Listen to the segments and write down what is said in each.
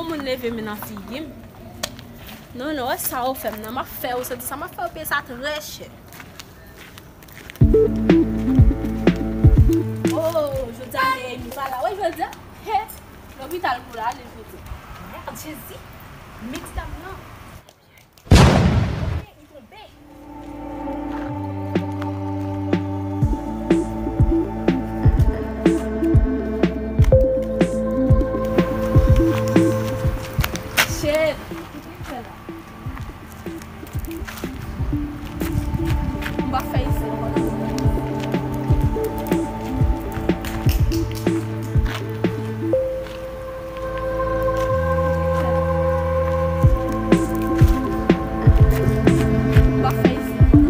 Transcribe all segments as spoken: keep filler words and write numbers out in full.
Yon moun leve men nan figi m. Non, non, wè sa ou fè m nan, m ap fè ou santi sa, m ap fè ou peye sa trè chè. Oh, jodi a Néhémi pa la. Wè jodi a, he, lopital pou l ale jodi a. Mèd, Jezi, men ti dam nan. Li tonbe. Shit. M pa fè isi ankò non. M pa fè isi ankò non.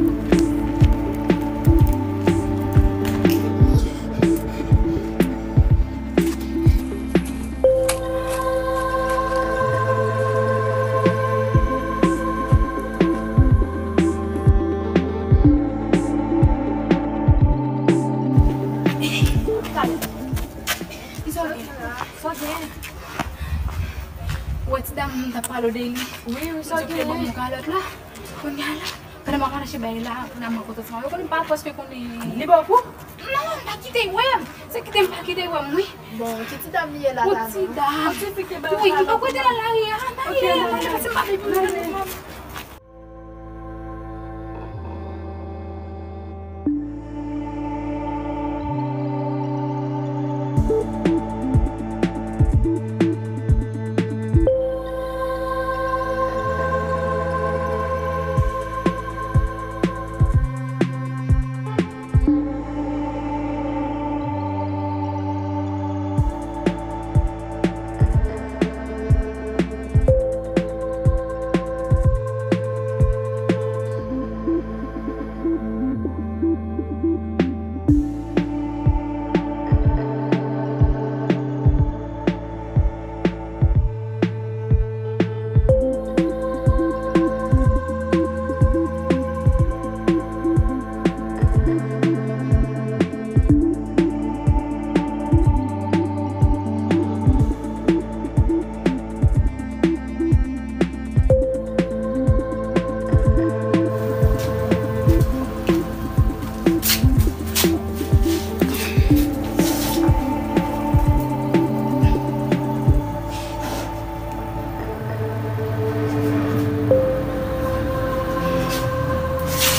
Ou wè ti dam m t ap pale w de li? Wi, wi, sa w gen? Ou te ban m yon kalòt la. Kounye a la, pandan m ap mache bay la, pandan m rankontre ansanm avè l, ou konnen m pa prèske konnen. Li ba w kou? Non, m pa kite l wè m. Se kite m pa kite l wè m, wi. Bon, ki ti dam li ye la? Yon ti dam. Yon ti fi ki te ba yo kalòt. Wi, ki poko te nan lari a. Nan lari a, nan lari a, se m pa vle pou l.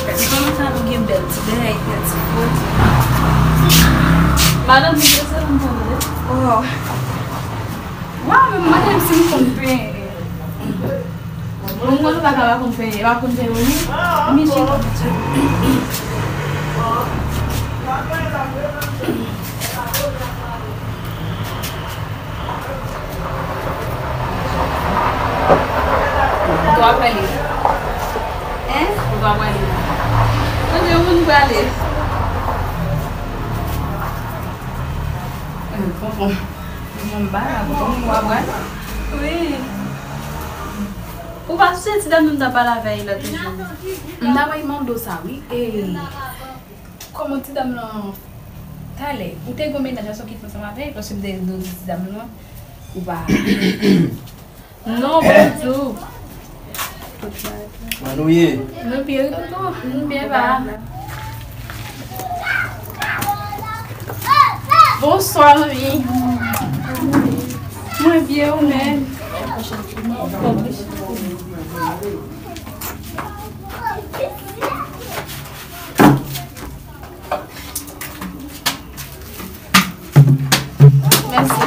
Gade kòman sa nou gen bèl ti bèy, bèl ti fòt. Madanm, se sa m tande. Oh. Waw, men m pa konn si m konn penyen. Bon, mwen pa ka pa konn penyen, pa konn penyen, wi. Michi konn penyen. Ou twa prale? Hein? Ou twa prale? Mwen di ou moun prale. Tonton, tonton m pa la, tonton m pa prale. Wi. Ou pa sonje ti dam nan m t ap pale avè l lòt jou? M ta pral mande w sa, wi. E, kòman ti dam nan, talè, ou te gen mennaj la, sa w kite ansanm avè l, paske m te di w ti dam nan, ou pa. Non, bonjou. Kòman nou ye? Nou byen, wi, tonton. Nou byen, pa. Bonswa, manmi. Mwen byen, ou menm? Mèsi.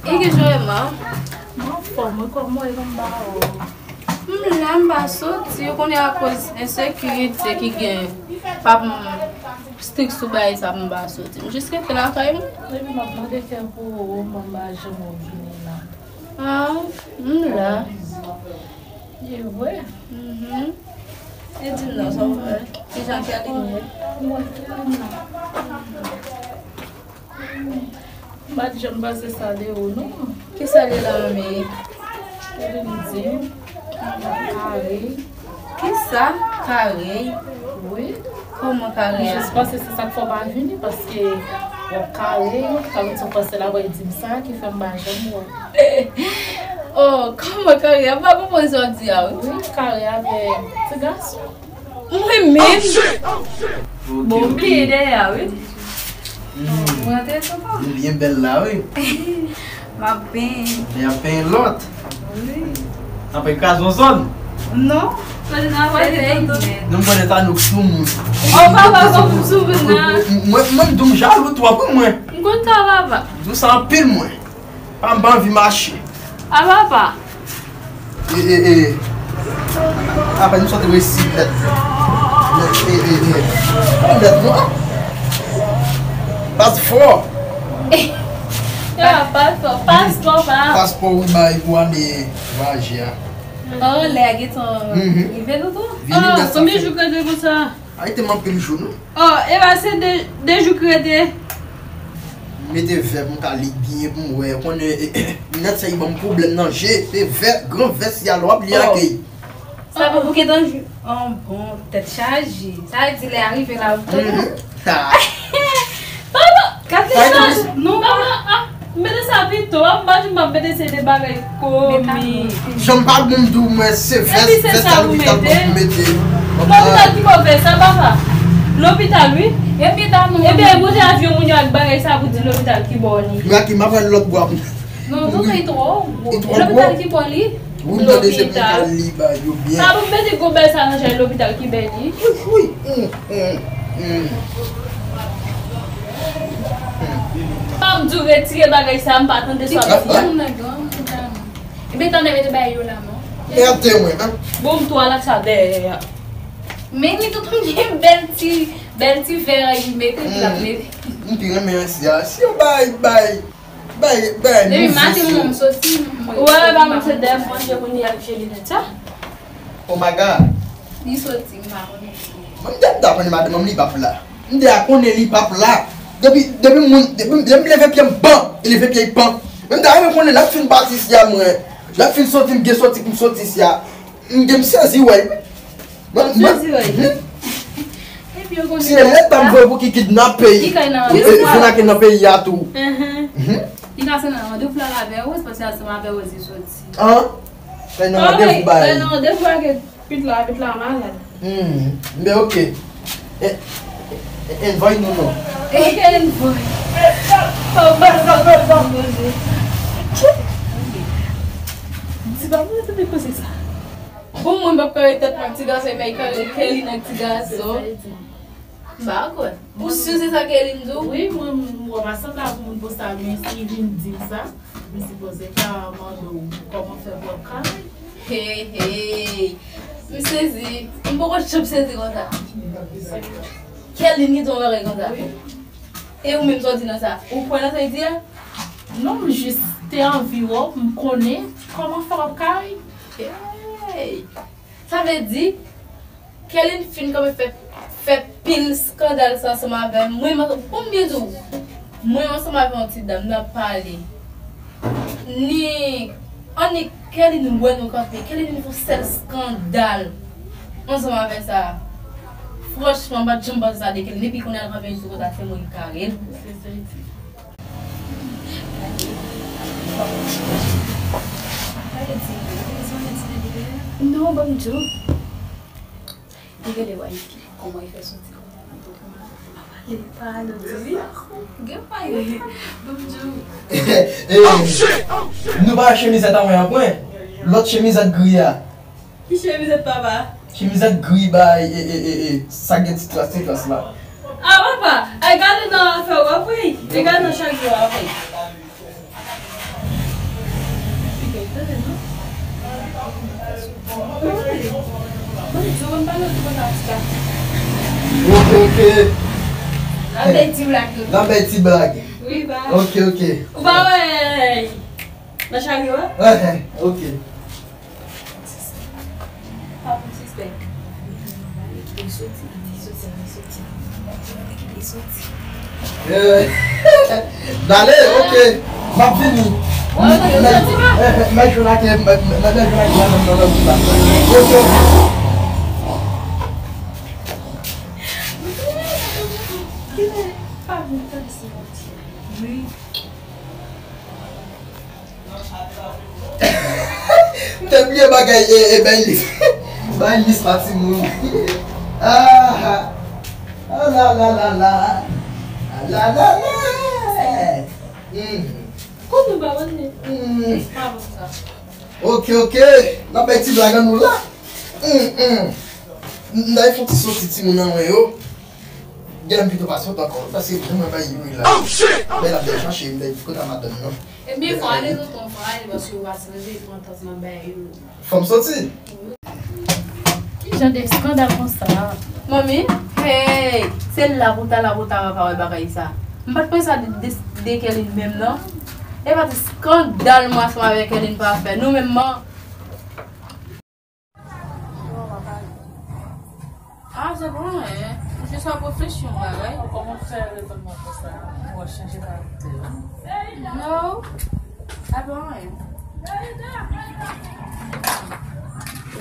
E kijan w ye, ma? M anfòm, wi, kòman w ye, kòman ba ou? M la, m pa soti, ou konnen akoz ensekirite ki gen, pa pou m strik sou bagay sa pou m pa soti. M jis rete lakay mwen. Epi m ap mande kè pou ou, m pa janm wè w vini la. Ah, m la. E vre? Mhm. E di m non, sa w fè? Kijan kè li ye? Mwen, kè m la. M pa t janm panse sa de ou, non. Kisa li la, manmi? Ou vin di m, m pa kare. Kisa? Kare? Wi. Kòman kare a? M jis panse se sa k fè w pa vini, paske w ap kare, sa vle di w panse l ap di m sa ki fè m pa janm wè w. Oh, kòman kare a? M pa konprann sa w di a, wi. Wi, kare avèk ti gason. Mwen menm? Bon, m bliye dèyè a, wi. Mwen te sou kò. Nou byen bèl la, wi. M ap penyen. Li ap penyen lòt. Wi. Anfen, kraze yon zòn. Non. Kote n ap pale tonton? Non, mwen ta nou sou moun. Oh, papa, sou moun, sou moun nan. Mwen, mwen, m di w m jalou twòp, wi, mwen. M konn sa, papa. M di w sa anpil, mwen. Pa m pa anvi mache. A papa. E, e, e. Apa, nou sot resi nèt. Nèt, e, e, e. Nèt, non? Paspò. Ya, paspò. Paspò, pa. Paspò, wi, bay pou ale vwayaje a. Oh, lè a gentan rive nou tou? Vini. Ah, konbyen jou k rete konsa? Ay, te m anpil jou, non. Oh, e pa se de, de jou k rete. M mete vè pou m ka li byen pou m wè. Konnen, e, e, nèt sa ki ban m pwoblèm nan je. Se vè, gran vè siyal w ap li a ke. Sa pa pou gentan jou. An bon, tèt chaje. Sa vle di lè a rive la, ou tonbe. Papa! Gade sa, non, papa, ah, m mete sa pito, ah, m pa janm pa mete se de bagay komik. Jan m pa bon m di w, mwen se vès, vès sa lopital ban m pou mete. Lopital ki bò vès sa, papa? Lopital, wi. Epi ta non. Ebyen, monte avyon moun yo ak bagay sa pou di lopital ki bò li. Mwen ak m ap pran lòt bò. Non, tonton, li twò gwo. Li twò gwo. Lopital ki bò li? Wi, m tande se pou ka li ba yo byen. Sa pou m mete gwo bèl sa nan jay lopital ki bèl li. Wi, wi. Hum, hum, hum. Pa m di w retire bagay sa, m pa tande sa w ap di a. Ebyen, tande mete bay yo la, non. Merde, mwen, hein. Bon, m tou al ak sa dèyè a. Men ni tout moun gen bèl ti, bèl ti vè li mete, l ap mete. M te renmen si a. Si yo bay, bay. Bay, bay. Depi maten mwen, m soti, m wè pa mwen se dèyè manje moun li ak vye linèt sa. Oh my God. Li soti, m pa konnen si. Mwen, m te ap konnen madanm li p ap la. M te ap konnen li p ap la. Depi, depi moun, depi, depi m leve pye m, ban, li leve pye l, ban. Men m ta renmen konnen, l ap fin pati isi a, mwen. L ap fin soti, m gen soti pou m soti isi a. M gen, m sezi, wè. Mwen, mwen, si se lè tan m voye pou ki kidnape, e, e, kidnape nan peyi a tou. Li ka se nan randevou la avè Rose, paske ansanm avè Rose li soti. An? Kay nan randevou bay. Kay nan randevou ak pit la, pit la malad. Hmm, men ok. E, e, envoy nou non. Ok, envoy. Di pa mwen tande koze sa. Bon, mwen p ap kare tèt mwen ak ti gason, epi kare Kelly nan ti gason. M pa kwè. Ou si se sa Kelly di w? Wi, mwen, mwen pa sanble ak moun konsa, men si vin di m sa, m sipoze ka mande w kòman fè pou w ap kare. Hey, hey. M sezi. M poko janm sezi konsa. Kelly gen yon bagay konsa. Wi. E ou menm sa w di nan sa? Ou kwè nan sa l di a? Non, m jis te anvi wè w, m konnen kòman fè w ap kare. Hey! Sa vle di, Kelly fin kanpe fè, fè pil eskandal sa ansanm avè m. Mwen, mwen, pou m byen di w, mwen ansanm avè yon ti dam, n ap pale. Ni, annik Kelly wè nou kanpe, Kelly fè yon sèl eskandal ansanm avè sa. Franchman, m pa t janm panse sa de Kelly. Depi kounye a l kanpe sou kote a, se mwen ki kare l. Non, ban m di w. Li rele Wayne. Kòman li fè soti kòman? Li pale, di wi. Gen Wayne. Ban m di w. Eh, nou pa wè chemizèt a mwen an pwen? Lòt chemizèt gri a. Ki chemizèt papa? Chemizèt gri bay, e, e, e, e, sa gen ti tras, ti tras la. A papa, ay gade nan afè w ap wi. E gade nan chak jou ap wi. Ok, ok. L ap bay ti blag. L ap bay ti blag. Wi, ba. Ok, ok. Ou pa wè nan chak jou a? Eh, eh, ok. Pa pou sispèk. Li soti, li soti, li soti. Li soti. Eh, dale, ok. M ap vini. Mwen, mwen, mwen, mwen jwenn ak, mwen, mwen, mwen jwenn ak madanm nan nan wout la. Ok. Wi. M te bliye bagay e, e, bay lis. Bay lis la, timoun. Ah, ah, la, la, la, la. Ah, la, la, la. Hmm. Kote nou pa wè li? Hmm. Pa bon sa. Ok, ok. N ap bay ti blag an nou la. Hmm, hmm. M, m dayè fè yon ti soti timoun an mwen yo. Gen lè m pito pasyante ankò, paske jan mwen bay Youri la. Oh, shit! Bèl ap bèl chache, m dayè di kòta madanm nan. Ebyen, fò ale tonton, fò ale, paske yo pa chanje, pran tan nan bay yo. Fò m soti? Ki jan de eskandal konsa? Manmi, hey, se la pou ta, la pou ta, pa wè bagay sa. M pa t panse sa de, de, de Kerline menm, non. E pa ti eskandal mwen ansanm avèk Kerline pa fè. Nou menm, man. Ah, se pa anyen. Jis ap reflechi yon bagay. Kòman w fè reponn mwen konsa? Ou chanje karaktè. No. Sa pa anyen.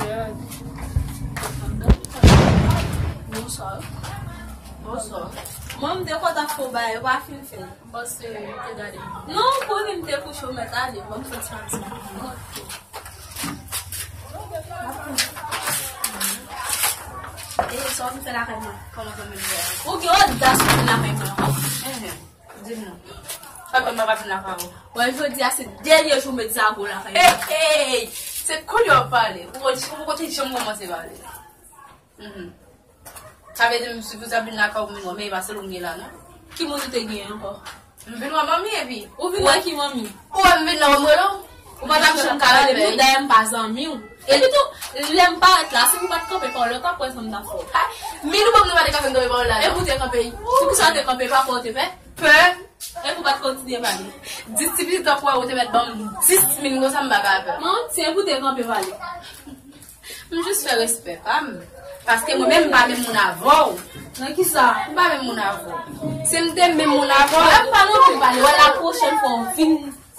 Yeah. Bonswa. Bonswa. Mwen, m te kontan fè w bagay, yo pa fin fè. M panse yo te gade. Non, m konnen m te kouche, w mèt ale. Bon, m sot sa ansanm. E sa w vin fè lakay mwen? Kòman pou mwen fè? Ou gen odas pou vin lakay mwen ankò? Enhen. Di m non. Sa fè mwen pa vin lakay ou? Wè, jodi a se dènye jou m met zago lakay mwen. Hey, hey! Se kounye a w ap pale. Ou, ou poko te janm kòmanse pale. Mhm. Sa vle di m sipoze ap vin lakay ou menm, men e pa sèl ou m gen la, non? Ki moun ou te gen ankò? M vin wè manmi epi. Ou vin wè ki manmi? Ou wè m vin la, ou m rele w? Ou pa t ap janm ka rele m. Dayè m pa zanmi w. Epi tou, lè m parèt la, si nou pa t kanpe pawòl la, ou t ap wè sa m t ap fè w. Min ou ban m nou pa te kanpe, kanpe pawòl la. Epi ou te kanpe. Poukisa w te kanpe? Pa pè w te pè? Pè? Epi ou pa t kontinye pale. Dis ti pitit w ap wè, ou te mèt ban m dis min konsa, m pa ka pè. Manti, epi ou te kanpe pale. M jis fè respè pa m. Paske mwen menm m pa menm moun avè w. Nan kisa? M pa menm moun avè w. Si m te menm moun avè w. Wè m pa non pli pale. Wè la pwochèn fwa w vin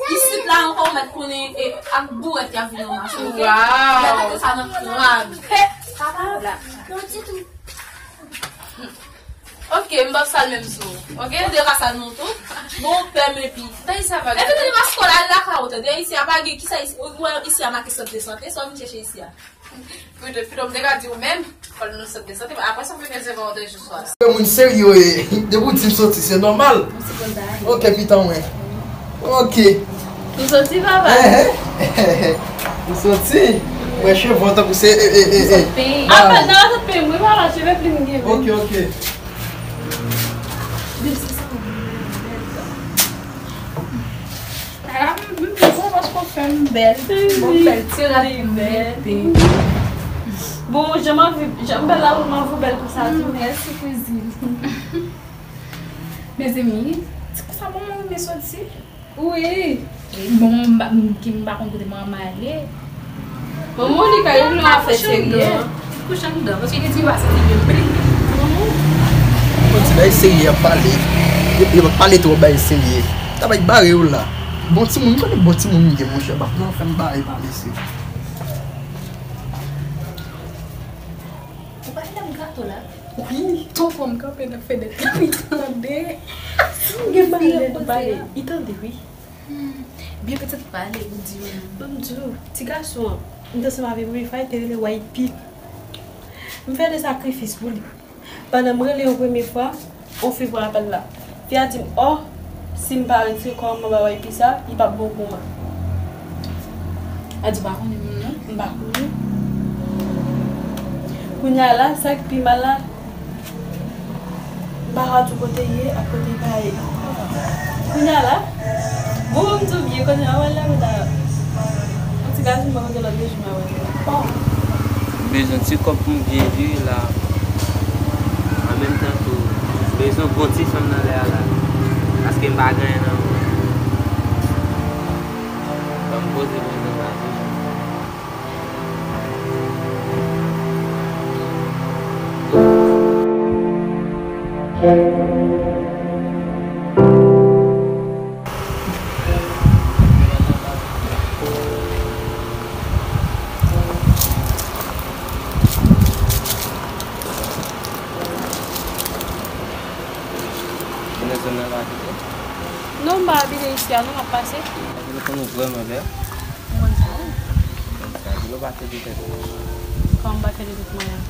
isit la ankò, ou mèt konnen, e, ak bourèt y ap vin ranmase w, oke? Wow. Mèt mete sa nan krab. He, papa. La. Non, ditou. Ok, m p ap sal menm sou ou. Ok? Ou te ka sal nou tou. Bon, pè m epi. Bay sa vag. Epi tande maskòl al lakay ou tande. Isi a pa gen kisa isi. Ou wè isi a make sant de sante. Sa w vin chèche isi a? Pito, pito m te ka di ou menm. Fò l nan sant de sante. Apre sa, m vin rezève yon de jou swa. Moun serye, depi w di m soti, se nòmal. Ok, pitan mwen. Ok. Ou soti, papa? Ou soti? Mwen cheve w tankou se, e, e, e, e. Apa, nan la sot peye mwen, papa, cheve plim gen. Ok, ok. Bib, se sa. Ala, m, m, m, bon, paske w fè m bèl. Bon, bèl ti rad pou m mete. Bon, jan m anvi, jan m bèl la, m anvi w bèl konsa tou. Mèsi, kouzin. Mezanmi, ti konsa, bon, mwen renmen soti. Wi. Bon, m pa, m, ki m pa konn kote manman m ale. Manman w li kay ou vle w ap fè serye. Kouche anndan, paske gen ti bagay sa ki vle pli. Bon, ti bagay serye y ap pale. Yo, yo pa pale twòp bagay serye. Travay bare yo la. Bon timoun, m konnen bon timoun m ye, monchè. Pa pran fè m bare pale serye. Ou pa fè m gato la? Wi, tonton m kanpe nan fenèt la, li tande. Si m gen bagay pou pale, li tande, wi. Hmm, byen petèt pale, ou di m. Ban m di w, ti gason an, m te ansanm avè l premye fwa, li te rele Y P. M fè de sakrifis pou li. Pandan m rele yon premye fwa, on fi pran apèl la. Fi a di m, ò, si m pa retire kò m anba Y P sa, li p ap bon pou mwen. A di w pa konnen moun nan? M pa konnen. Kounye a la, sa k pi mal la, m pa ka di w kote l ye ak kote l pa ye. Kounye a la, bon, m di w byen, kounye a, wè la, kounye a, yon ti gason mwen kote lòt de jou m a wè l. Bon. M bezwen ti kòb pou m byen viv la. An menm tan tou, m bezwen bon ti fanm nan lè a la. Paske m pa gen anyen nan men. Ban m poze pou m nan la. Mwen nan zòn nan la kite. Non, m pa abite isi a, non, m ap pase. Paske nou konn ou vrèman bèl. M konn sa, wi. Konn sa, di lè w pa fè de tèt. Kòman m pa fè de tèt mwen an?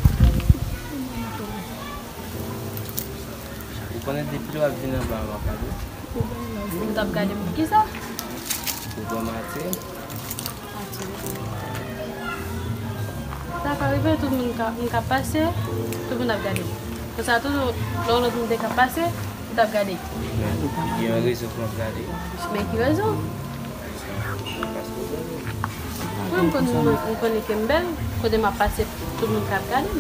Ou konnen depi lè w ap vin anba a, m ap gade w. Ou t ap gade m pou kisa? Ou pran maten. Sa ka rive, tout moun ka, m ka pase, tout moun ap gade m. Konsa tou, lè yon lòt moun te ka pase, li t ap gade. Men, gen yon rezon pou m ap gade. Men ki rezon? Paske w bèl. Mwen, m konn, mwen, m konnen ke m bèl, kote m ap pase, tout moun ka ap gade m.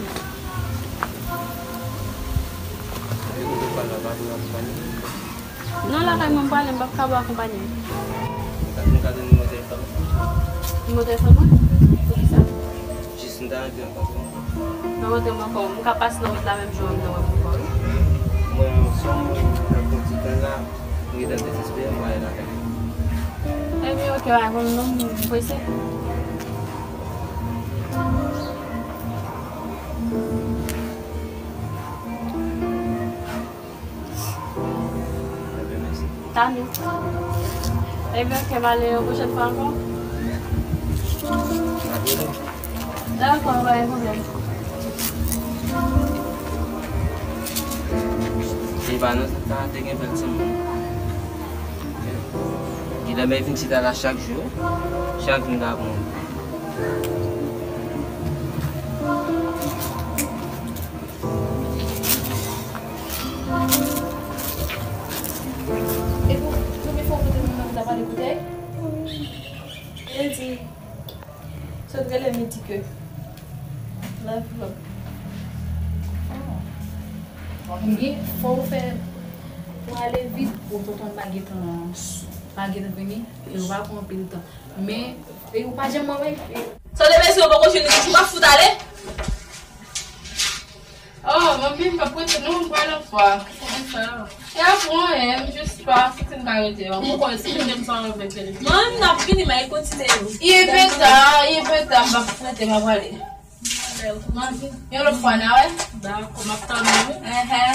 Epi kote w pral la, pa vin akonpanye m? Non, lakay mwen m prale, m p ap ka bò akonpanye. M ka, m ka jwenn nimewo telefòn ou? Nimewo telefòn mwen? Poukisa? Jis m ta anvi rankontre w ankò. Rankontre m ankò? M ka pase nan wout la menm jan an, m nan wè m ankò, wi. Mwen, se yon moun k ap pran ti tan la, m gentan dezespere, m prale lakay mwen. Ebyen, oke, pa gen pwoblèm non, m prese. Ebyen, mèsi. Tann ou. Ebyen, oke, m ale yon pwochèn fwa ankò. Dakò, pa gen pwoblèm. E pa nan sa te gen bèl timoun. Gilè, men vin chita la chak jou. Chak jou m ta pran. E pou, pou mwen fè w kote mwen menm ta pale kote? Yo di, sot rele m, li di ke love love. Wi, fò w fè, pou ale vit, pou tonton pa gentan, pa gentan vini, e ou pa pran anpil tan. Men, e ou pa janm wè, e. Sa te vle di yo poko jwenn li, ou pa fout ale? Oh, manmi, m p ap rete non, m pral lòt fwa. Pou konsa. E apre, m jis pa fout m ka rete. Ou konn si m te m sa anlè telefòn. Non, m ap vini, men kontinye yo. Ye peta, ye peta, m p ap rete, m ap prale. Manmi, yon lòt fwa, n a wè. Dakò, m ap tann ou, wi. Enhen.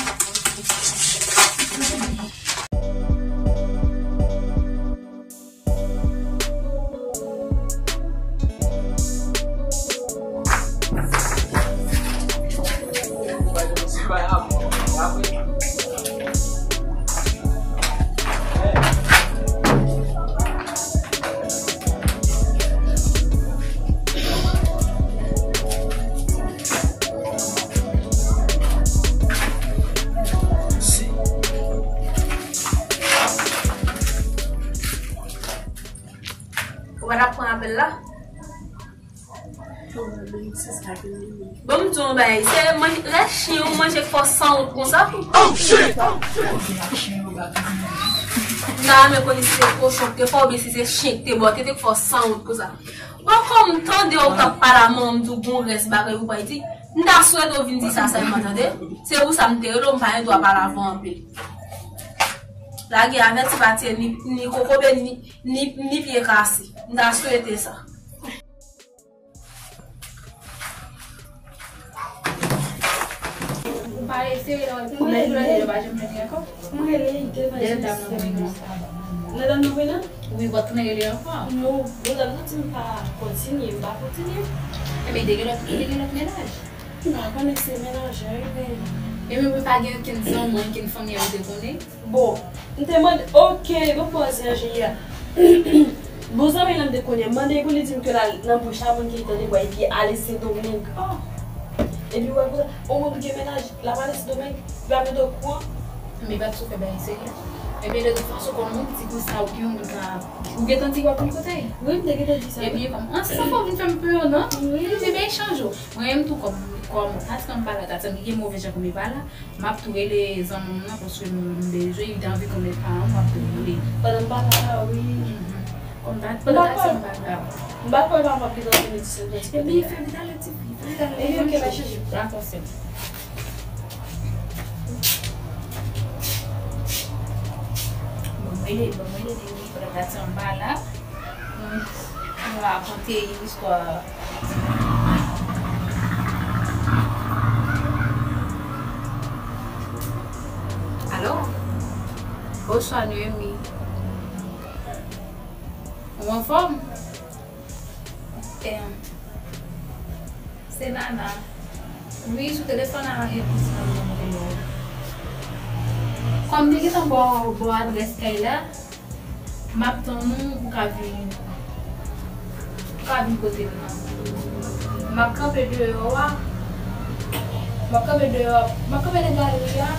Ou pa t ap pran apèl la? Bon, m di w yon bagay, se manje, rès chen ou manje k fè w sanwont konsa. Oh, shit! M ta renmen konnen si se kochon k te fè w oubyen si se chen k te ba w tete k fè w sanwont konsa. Bon, kòm m tande w k ap pale a manman m, di w gon rès bagay ou bay di, m ta swete w vin di sa sèlman, tande? Se pou sa m te rele w, m pa gen dwa pale avè w anpil. Lage avèti pa tire ni, ni kokobe, ni, ni, ni pye kase. M ta swete sa. Ou pa eseye lè w ap konnen pou lè yo pa janm jwenn li ankò. Mwen rele li devan Dèlta mwen vini. Nan dam nan vini? Wi, w ap tounen rele ankò. Non, bon, dam nan di m pa kontinye, m pa kontinye. Ebyen, li te gen lòt, li te gen lòt mennaj. Non, konnen se mennaj, wi, men. E menm ou pa gen okenn zanmi, okenn fanmi ou te konnen? Bon, m te mande, oke, bon, pòz Angelia. Bon, zanmi lan m te konnen, m mande pou li di m ke l al nan bouch a moun ki te tande bwa epi ale Sendomeng. Oh! Epi wè konsa, yon moun ki gen mennaj, l ap ale Sendomeng, li pa mete w okouran. Men pa t sou fè bagay serye. Epi de tout fason, kòm ou di konsa, ou gen yon moun ka, ou gentan di w ap vin kote. Wi, m te gentan di sa. Epi kòm, an, sa fò w vin fè m pè, non? Wi. Se byen echanj ou. Mwen menm tou kòm, kòm, paske m pa la, ta sanble gen move jan pou m pa la. M ap tou rele zanmi m nan paske m bezwen, li te anvi konnen paran m, m ap tou rele. Pandan m pa la, wi. Mhm. Kòm dat, pandan dat se m pa la. M pa kwè paran m ap gentan vini di se konsi. Epi fè vit ale, tifi, fè vit ale. Epi oke, pa chanje. Dakò, sè m. Bon, m rele, bon, m rele li, wi, pandan dat se m pa la. Hmm, nou rakonte istwa. Alo? Bonswa, Noémie. Ou anfòm? Em, se Nana. Wi, sou telefòn la, e plis nan nimewo. Kòm m te gentan ba w, ba w adrès kay la, m ap tann ou pou w ka vin, pou w ka vin kote m nan. M ap kanpe deyò a. M ap kanpe deyò, m ap kanpe nan galri a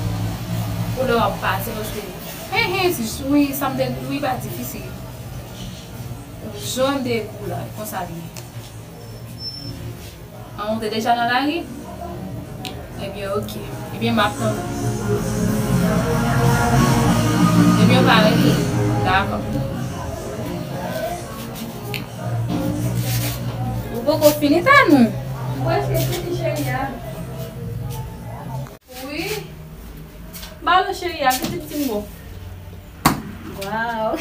pou lè w ap pase, paske, hen, hen, si, wi, sa m te, wi, pa difisil. Jan de kou la, konsa li ye. An, ou te deja nan lari? Ebyen, oke. Ebyen, m ap tann ou. Ebyen, ou pa rete. Dakò. Ou poko fini, Tanou? M prèske fini, cheri a. Wi. Balo cheri a, pitit ti m bon. Waw.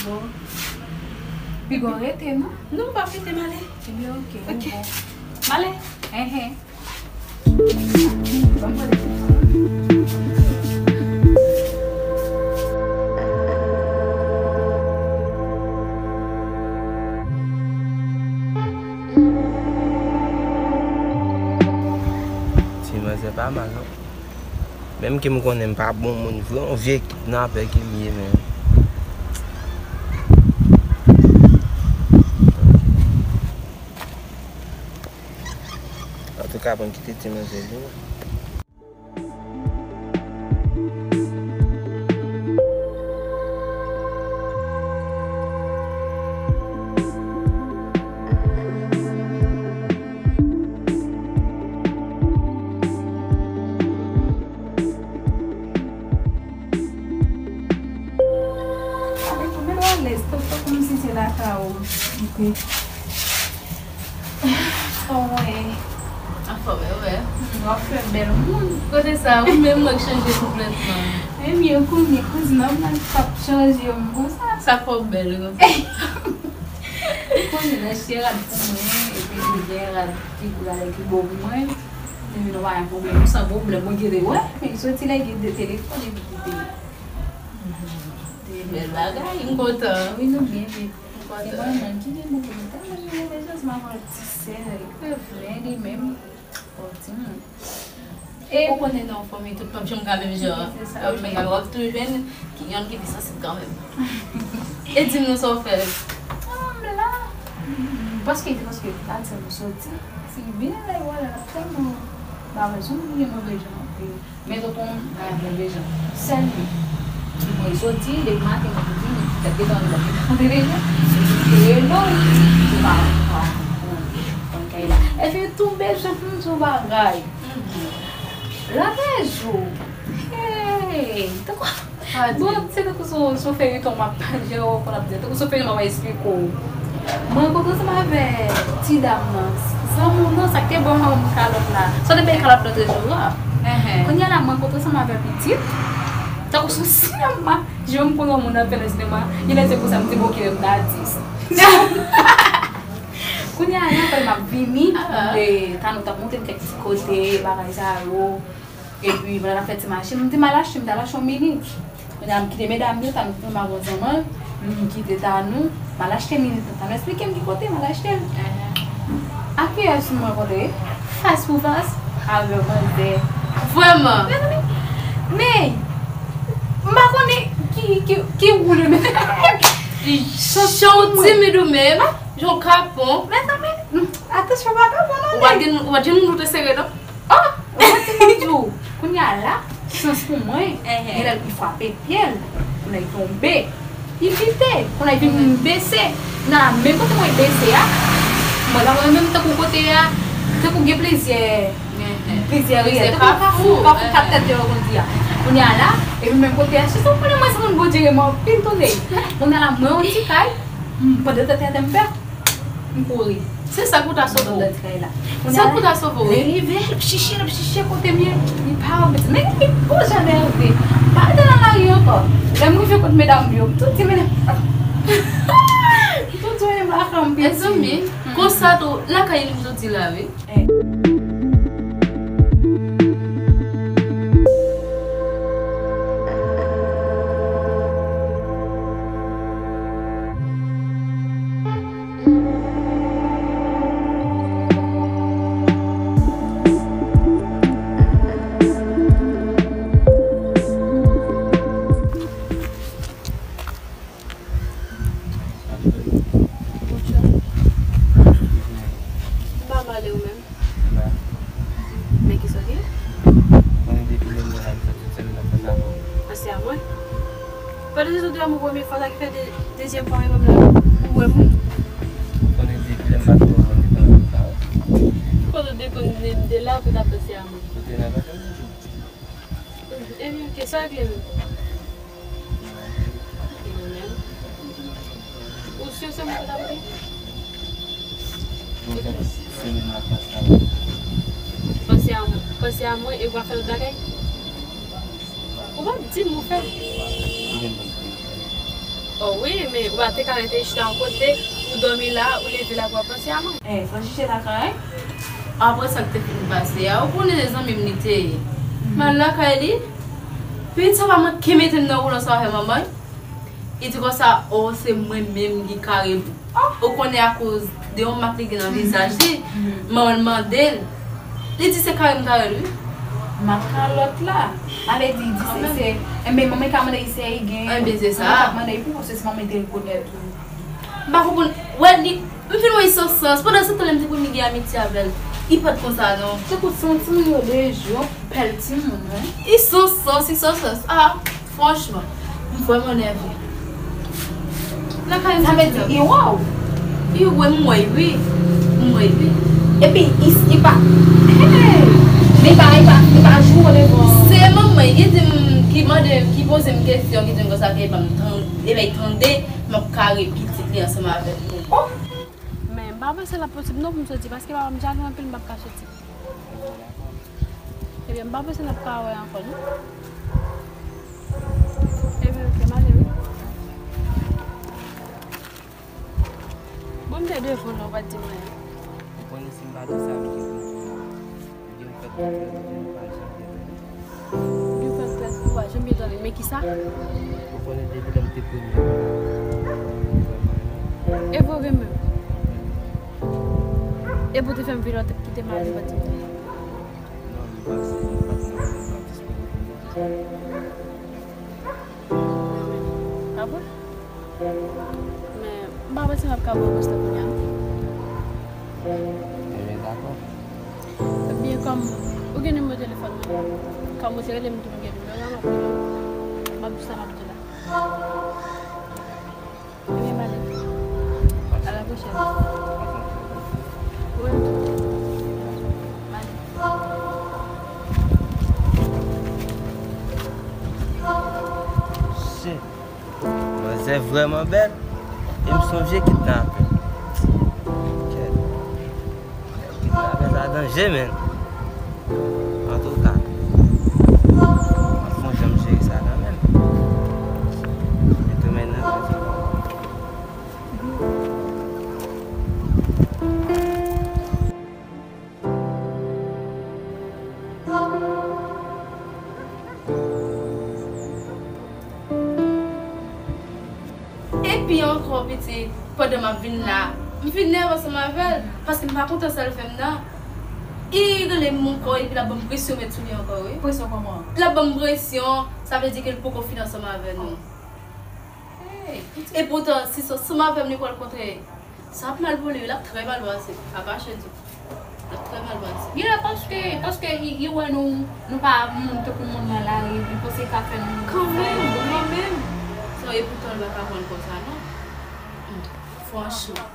Bon. Piga w rete, non? Non, m p ap rete, m ale. Ebyen, oke, ok, bon. M ale. Enhen. Ban m pran de ti fwa. Ti manzè pa mal, non. Menm ke m konnen m pa bon moun vre, yon vye kidnapè ke m ye, men. Antouka, bon, kite ti manzè vini. Ale, kòm w alèz, tank sa kòmsi se lakay ou. Ok. Anfòm, wi. Anfòm, wi. W ap fè bèl moun. Kote sa, ou menm mwen k chanje konplètman. Ebyen, kounye kouzin an, mwen p ap chanje m konsa. Sa fè w bèl konsa. Kounye nan chè rad pou mwen, epi li gen rad ki pou ale ki bò pou mwen. Epi nou pa gen pwoblèm, san pwoblèm, mwen kite, wè, men soti lè gen de telefòn epi kite. Bèl bagay, m kontan. Wi, nou byen viv. M kontan. Se mwen menm ki gen move, m tèlman gen move chans, m ap pran ti sè, li vle li menm. Bon, timoun. E ou konnen nan yon fanmi, tout fanmi janm ka menm jan. Se sa, w ap jwenn, w ap toujou jwenn ki yonn ki pi sansib kanmenm. E di m non sa w fè. Ah, m la. Paske, paske, gad sa nou soti. Se byen la, wala, l ap tèlman ba rezon, nou gen move jan. Men tonton m pa gen bezwen. Sèl li. Mwen soti, depi maten, mwen soti, mwen fèk detan, mwen fèk detan deja. Mwen rele w, ou pa, ou pa konn kay la. Epi tou bezwen pou m di w bagay. Lòt jou, hey, tankou Bon, se tankou sou, sou feyiton m ap, jan yo konn ap di, tankou sou feyiton m ap esplike w. Mwen rankontre ansanm avè ti dam nan. Zanmi w nan, sa k te ban m kalòt la. Sa w te bay kalòt lòt jou a. Kounye a la, mwen rankontre ansanm avè pitit. Tankou sou sinema. Jan m konn wè moun ap fè nan sinema. Li lèze konsa, m di, "Bon, kilè m ta di sa?" Kounye a, nan apèl m ap vini. E, Tanou t ap montre m kèk ti kote, bagay sa yo. Epi, pandan n ap fè ti mache, m di m al achte, m t al achte yon mini. Kounye a, m kite medam yo, Tanou pran m avè zanmi l, m kite Tanou, m al achte mini. Tanou esplike m ki kote m al achte l. Ak kiyès m rankontre? Fas pou fas avè manzè. Vrèman? Mezanmi, men, m pa konnen ki, ki, ki woule, men. Jan w timid ou menm, jan w kapon. Mezanmi, atansyon, pa kapon non, nèg. Ou pa t gen, ou pa t gen moun pou te sere, non? Oh! Ou wè ti moun di w, kounye a la, chans pou mwen, genlè li frape pye l, kounye a li tonbe. Li kite, kounye a li vin bese. Nan menm kote mwen bese a, mwen la mwen menm tankou kote a, tankou gen plizyè, plizyè riyèl, tankou kafou, kafou kat tèt yo konn di a. Kounye a la, epi menm kote a, chans pou mwen, mwen se moun Bondye renmen anpil tande. Kounye a la, mwen yon ti kay, m pandan tèt atè m fè. M kouri. Se sa k pou ta sove w. Sa k pou ta sove w. Lè rive, l ap chiche, l ap chiche kote m ye. Li pa wè m. Men li poko janm rive. Pa rete nan lari ankò. Lè m rive kot medam yo, m tou di medam. M tou di medam la fè m piti. Mezanmi, konsa tou, lakay li m tou di la, wi. Eh. Dezodoran mwen premye fwa, sa ki fè de, dezyèm fwa mwen menm la, ou wè mwen. Konnen depi lè m pa t wè w, mwen te konn sa. Kote w te konn de, de la, ou te ka panse a mwen. Ou te nan vakanm toujou. Ebyen, ok, sa regle menm. Ou si se mwen k ap ri? Panse a mwen, panse a mwen e w ap fè lòt bagay? Ou p ap di m ou fè. Oh wi, men ou pa te ka rete chita yon kote, ou dòmi la, ou leve la pou w ap panse a mwen. Eh, Franchise lakay. Apre sa k te fin pase a, ou konnen se zanmi m li te ye. M al lakay li, pitit sa pa manke mete m nan woulans avè manman l. Li di konsa, oh, se mwen menm ki kare. Ou konnen akoz de yon mak li gen nan vizaj li, manman l mande l. Li di se kare m kare l, wi. Mak kalòt la. Ale di, di se, se, enben, manman ka mande li si li gen. Enben, se sa. Manman ka mande li pou, paske se manman li te rekonèt ou. M pa konprann. Wè, li, m fin wè li san sans. Pandan se tan, lè m te konn li gen amitye avè l, li pa t konsa, non. Se kout santi m yo de jou, pèl timoun, wi. Li san sans, li san sans. Ah, franchman, m vrèman nève. Nan kay sa vle di, li wè w? Li wè m, wè, wi. M wè, wi. Epi, li, li pa, hey! Li pa, li pa, li pa joure devan. Se manman, li di m, ki mande, ki poze m kesyon, ki di m konsa, ke li ban m tande, li bay tande. M ap kare pitit li ansanm avèk nou. Oh! Men m pa panse l ap posib non pou m soti, paske papa m jalou anpil, m p ap ka soti. Ebyen, m pa panse n ap ka wè ankò non. Ebyen, ok, m ale wi. Bon, m te devan w la, ou pa t di m anyen. Ou konnen si m pa di sa, m te konn fè. Gen fèt kontrè, gen pa janm gen. Gen fèt kontrè, ou pa janm gen tande. Men kisa? Ou konnen depi lè m te premye. E vre menm. E pou te fè m vin lòt kite m ale, ou pa t di m sa. Non, m panse m pa t nan, m pa t disponib pou mwen. Ah bon? Men, m pa panse m ap ka pran pòz la kounye a. Ebyen, dakò. Ebyen, kòm ou gen nimewo telefòn mwen, kòm ou te rele m tou, m gen nimewo a, m ap rele w. M ap di sa m ap di la. Ebyen, m ale. A la pwochèn. Ou menm tou. M ale. Shit. Manzè vrèman bèl. E m se yon vye kidnapè. Kèt. Kidnapè sa danje, menn. Antouka, m ap fè yon jan m jere sa kanmenm. Mete men nan. Epi ankò, pitit, pandan m ap vin la, m vin nève ansanm avè l, paske m pa kontan sa l fè m nan. Li rele m ankò, epi l ap ban m presyon met sou li ankò, wi. Presyon kòman? L ap ban m presyon, sa vle di ke l poko fin ansanm avè nou. Hey, pitit. Epoutan, si se ansanm avè m li pral kontre, sa ap mal pou li, wi, l ap trè mal pase. Apa Chedi. L ap trè mal pase. Li la paske, paske li, li wè nou, nou pa moun tankou moun nan lari, li panse l ka fè nou. Kanmenm, kanmenm. Sa, epoutan, l pa ka konn konsa, non. Hmm, franchman.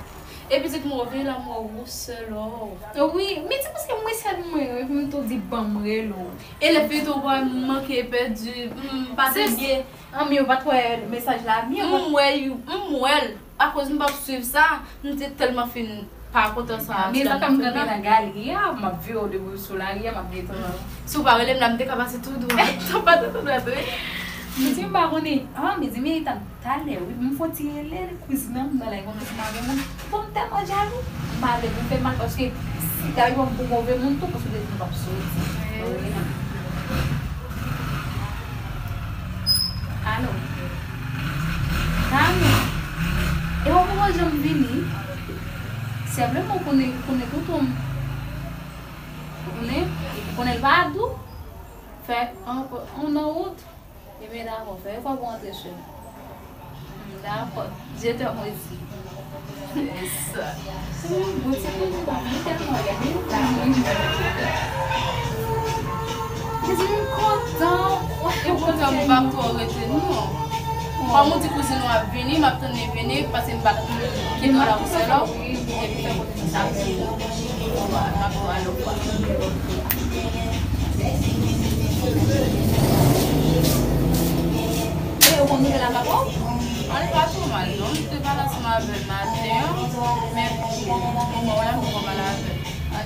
E pitit mwen, veye la, mwen wè w sèl, oh. Wi, men se paske mwen sèl mwen, epi m tou di ban m rele w. E lè feyton pral manke pèdi, hmm, pa te byen. Anmyè, ou pa t wè mesaj la, anmyè. M wè, m wè l. Akoz m p ap swiv sa, m te tèlman fin pa kontan sa. Men sa fè m kanpe nan galri a, m ap veye w depi w sou lari a, m ap gentan. Si w pa rele m la, m te ka pase tou dwat. Sa pa te tou dwat, wi. Mezanmi, m pa konnen. Ah, mezanmi, talè, wi. M fon ti rele kouzin an, m nan lari konn kouzin avè moun. Bon, m tèlman jalou. M pa vle pou fè mal, paske si ta rive pou move moun tou, paske w te di nou p ap soti. Alo. Dani, e w poko janm vini. Senpleman, ou konnen, ou konnen tonton m. Ou konnen, ou konnen l pa dou. Fè yon, yon nan wout. Ebyen, dakò, fè yon fwa pou antre sou m. Dakò, je te remercie. Se sa. Bon, ti kouzin pa m, li tèlman bèl, li tèlman bèl. Mezanmi, m kontan. E kontan m pa twò rete, non. Kòm ou di kouzin ou ap vini, m ap tann li vini, paske m pa, m kite w la pou sèl ou. Epi, m ap di w, m ap di w alò. E ou konn nouvèl la, papa? An, li pa twò mal, non. M te pale ansanm avè l maten an, men pou moman w la, m twò mal avè l.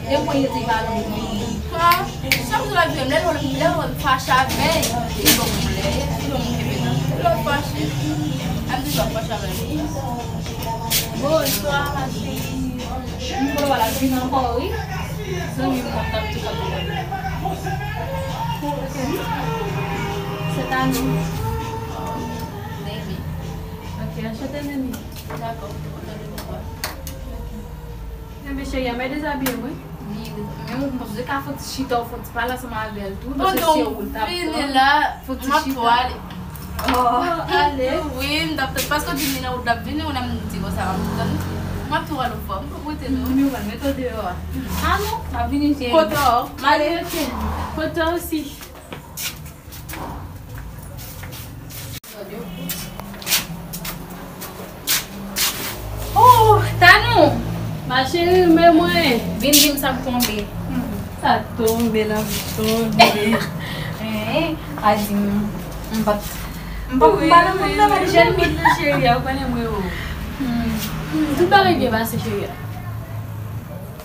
E mwen yo te pale anpil. Ha? Chak jou l ap jwenn m, lè l wè m, lè l wè m fache avè l, li ban m yon lè, li ban m yon kenbe nan. Lè w fache, a m di w ap fache avè l. Bonswa, ma chérie. M konnen w ap vin ankò, wi. Zanmi m nan t ap tou k ap vin. Ok. Se Tanu. Baby. Ok, anchante, Nini. Dakò, m kontan de nou wè. Ok. Enben, cheri, a, mwen dezabiye m, wi. Wi, men ou, ou te ka fon ti chita, ou fon ti pale ansanm avè l tou, paske pandan se ou l t ap vini pran. La, fon ti m ap chita. Twò ale. Oh, ale. Wi, m t ap tann, paske w di m li nan wout l ap vini, ou nan m di konsa, m ap tann. M ap twò ale fò, m poko rete non. Nimewo pa mete w deyò a. A non, m ap vini, cheri. Kote w? M ale. Ok. Kote w osi. Oh, Tanou! Ma chérie, men mwen. Vin di m sa k tonbe. Sa k tonbe, la tonbe. Eh, a di m, m pa t, m pa t nan moun nan, pa t jèn moun nan, cheri, a, ou konnen mwen, o. Hmm. Hmm, tout bagay byen pase, cheri.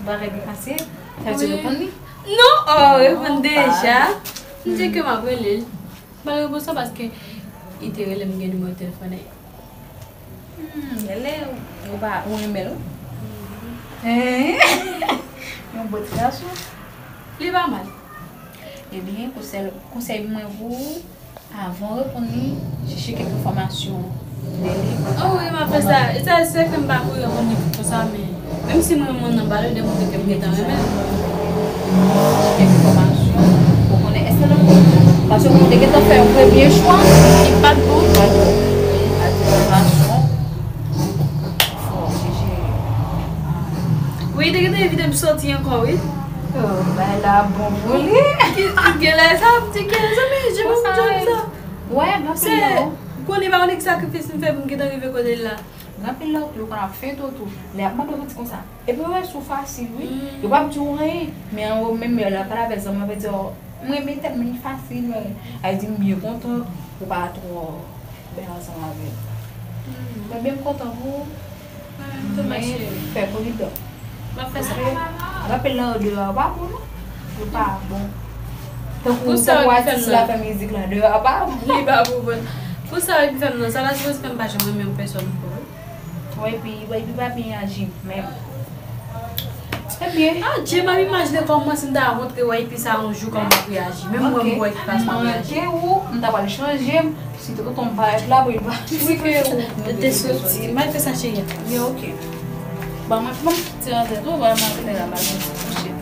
Bagay byen pase? Sa di reponn li? Non, oh, reponn deja. M di ke m ap rele l. M pa reponn sa paske li te rele m, gen nimewo telefòn li. Hmm, genlè ou pa, ou renmen l, wi. Hein? Yon bon ti gason. Li pa mal. Ebyen, konsèy, konsèy mwen pou ou, avan w reponn li, chèche kèk enfòmasyon de li. Oh wi, m ap fè sa. E sa, se ke m pa kouri reponn li konsa, men menm si m renmen moun nan, m pa vle demontre ke m gentan renmen l. Chèche kèk enfòmasyon pou konnen èske l bon. Paske moun te gentan fè yon premye chwa ki pa t bon. Pa t bon. Wi, a ti enfòmasyon. Fò chèche. Wi, te gentan envite m soti ankò, wi. Oh, bagay la bon pou li. Ki, ki, genlè sa, m di, genlè sa, men je konsa. Wè, m ap fè non. Ou konnen pa konnen ki sakrifis m fè pou m gentan rive kote l la. Gen anpil lòt yo konn ap fè tou tou. Lè y ap mande w soti konsa. Epi yo wè si w fasil, wi. Yo p ap di w anyen. Men an menm lè l ap pale avèk zanmi, ap di w, "M renmen tèl, men li fasil, men." Ay di m byen kontan ou pa twò bèl ansanm avè l. Mwen byen kontan pou ou. Men fè pridan. M ap fè sa. Gen anpil nan yo deyò a pa bon, non. Yo pa bon. Tankou, tankou atis la fè mizik la, deyò a pa bon. Li pa bon, bon. Pou sa yo ki fè m nan, sa la sipoze fè m pa janm renmen yon pèsòn ankò, wi. Wè, epi, wè, epi pa byen aji, menm. Ebyen. Ah, Dye, m ap imajine kòman si m ta montre wè, epi sa yon jou kòman m ap reyaji. Menm mwen, m wè ki fason m ap reyaji. Mande ou, m ta pral chanje m. Si te tonton m parèt la, pou li pa. Wi, ke ou te soti. M al fè sa, cheri. Wi, ok. Ban mwen, ban m ti rantre tou, ban m al fè la, m al kouche tou.